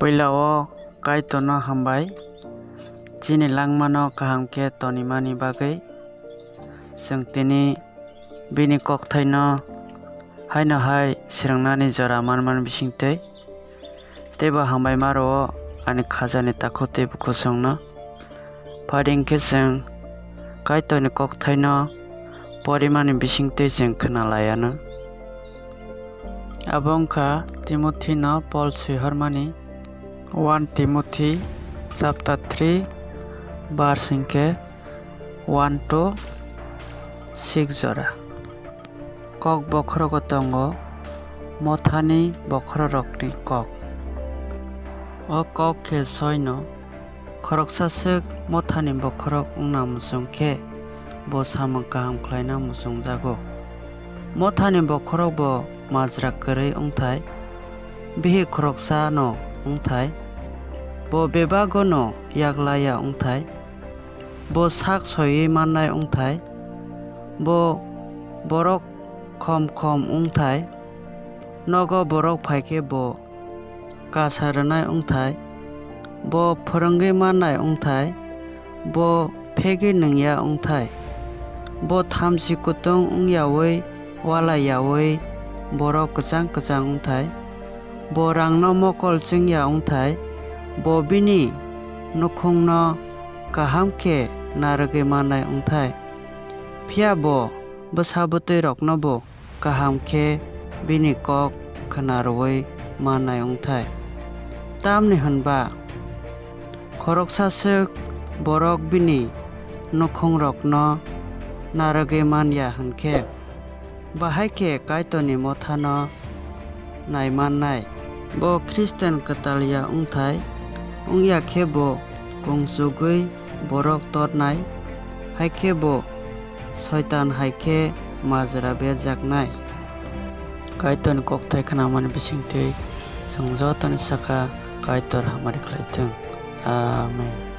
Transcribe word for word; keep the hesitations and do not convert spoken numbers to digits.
Puila o Kaitorno hambai, chini langmano kaham khe tonimani bagwi. Chwng tini bini kokthaino haino hai srwngnani jora manmani bisingtwi, teibo hambai ma rwo ani khajani takhuk tei bukhuk chwngno. Phai di hwnkhe chwng Kaitorni kokthaino porimani bisingtwi chwng khna lai anw. Abo wngkha Timothino Pol swihormani. One Timothy chapter three, verse hwnkhe one to six jora. Kok bokhorogo tongo, mothani bokhororokni kok. O kok khe soino, khoroksa swk mothani bokhorok wngna muchung khe, bo samung kaham khlaina muchungjago. Mothani bokhorok bo majra kwrwi wngthai, bihik khoroksano wngthai, bo bebagono yak laya wngthai, bo sak soiwi mannai wngthai, bo borok khom khom wngthai, nogo borok phai khe bo kasa rwnai wngthai, bo phwrwngwi mannai wngthai, bo phegwi nungya wngthai, bo thamchi kutung wngyaui walaiyaui borok kwchang kwchang wngthai, bo rangno mokol chwngya wngthai, bo bini nukhungno kaham khe narwgwi mannai wngthai, phiya bo bwsa bwtwiroknobo kaham khe bini kok khna rwui mannai wngthai. Tamni hwn ba khoroksa swk borok bini nukhungrokno narwgwi man ya hwn khe, bahai khe Kaitorni mothano nai mannai. Bo Khristian kwtal ya wngthai, wng ya khe bo kung chugui borok tornai, hai khe bo Soitan hai khe majra berjaknai. Kaitorni kokthai khnamani bisingtwi chwng jotoni saka Kaitor hamari khlai thung. Amen.